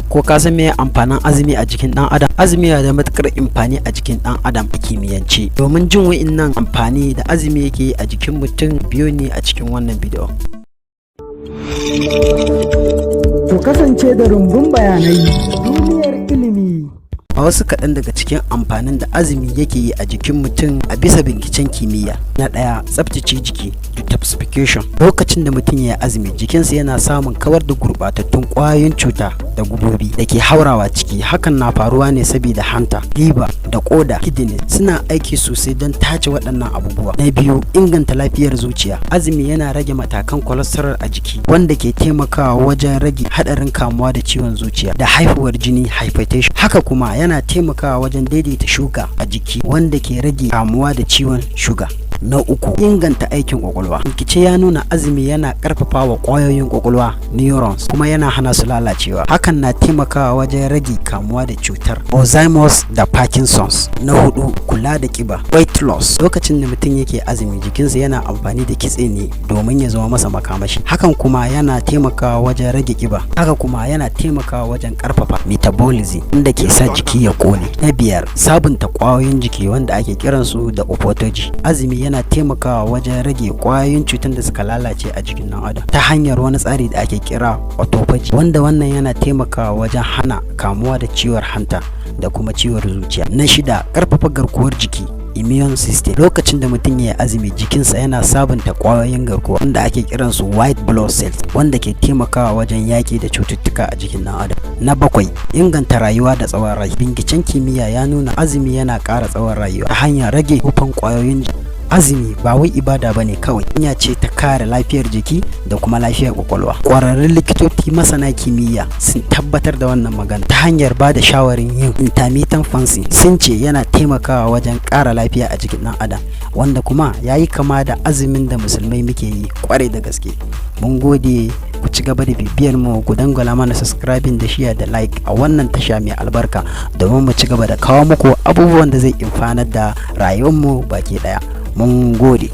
Ko ka san meye amfanin azumi a jikin ɗan adam? Azumi yana da matuƙar amfani a jikin ɗan adam a kimiyyance. Domin jin wa'innan amfani da azumi yake yi a jikin mutum, biyo ni a cikin wannan bidiyo. Ku kasance da rumbun bayanai, duniyar ilimi. A wasu kaɗan daga cikin amfanin da azumi yake yi a jikin mutum a bisa binciken kimiyya. Na ɗaya, tsaftace jiki, detoxification. Lokacin da mutum ya yi azumi, jikinsa yana samun kawar da gurɓatattun ƙwayoyin cuta da gubobi da ke haurawa ciki. Hakan na faruwa ne saboda hanta, liver da ƙoda, kidney, suna aiki sosai don tace waɗannan abubuwa. Na biyu, inganta lafiyar zuciya. Azumi yana rage matakan cholesterol a jiki, wanda ke taimakawa wajen rage haɗarin kamuwa da ciwon zuciya da haihuwar jini, hypertension. Haka kuma yana taimakawa wajen daidaita shuga a jiki, wanda ke rage kamuwa da ciwon shuga. Na uku, inganta aikin kwakwalwa. Bincike ya nuna azumi yana karfafa wa kwayoyin kwakwalwa, neurons, kuma yana hana su lalacewa. Hakan na taimakawa wajen rage kamuwa da cutar Alzheimer's da Parkinson's. Na hudu, kula da kiba, weight loss. Lokacin da mutum yake azumi, jikinsa yana amfani da kitse ne domin ya zama masa makamashi. Hakan kuma yana taimakawa wajen rage kiba. Haka kuma yana taimakawa wajen karfafa metabolism, inda ke sa jiki ya kone. Na biyar, sabunta kwayoyin jiki, wanda ake kiransu da autophagy. Azumi yana taimakawa wajen rage kwayoyin cutar da suka lalace a jikin ɗan adam ta hanyar wani tsari da ake kira autophagy, wanda wannan yana taimakawa wajen hana kamuwa da ciwon hanta da kuma ciwon zuciya. Na shida, karfafa garkuwar jiki, immune system. Lokacin da mutum ya yi azumi, jikinsa yana sabunta kwayoyin garkuwa, wanda ake kiransu white blood cells, wanda ke taimakawa wajen yaƙi da cututtuka a jikin ɗan adam. Na bakwai, inganta rayuwa da tsawon rai. Binciken kimiyya ya nuna azumi yana ƙara tsawon rayuwa ta hanyar rage hufan kwayoyin. Azumi ba wai ibada bane kawai, hanya ce ta kare lafiyar jiki da kuma lafiyar kwakwalwa. Kwararrun likitoci masana kimiyya sun tabbatar da wannan magana ta hanyar ba da shawarin yin intermittent fasting. Sun ce yana taimakawa wajen ƙara lafiya a jikin ɗan adam, wanda kuma ya yi kama da azumin da Musulmai muke yi kwarai da gaske. Mun gode, ku ci gaba da bibiyar mu, ku dangwala mana subscribing da share da like a wannan tasha mai albarka, domin mu ci gaba da kawo muku abubuwan da zai amfanar da rayuwar mu baki daya. Mun gode.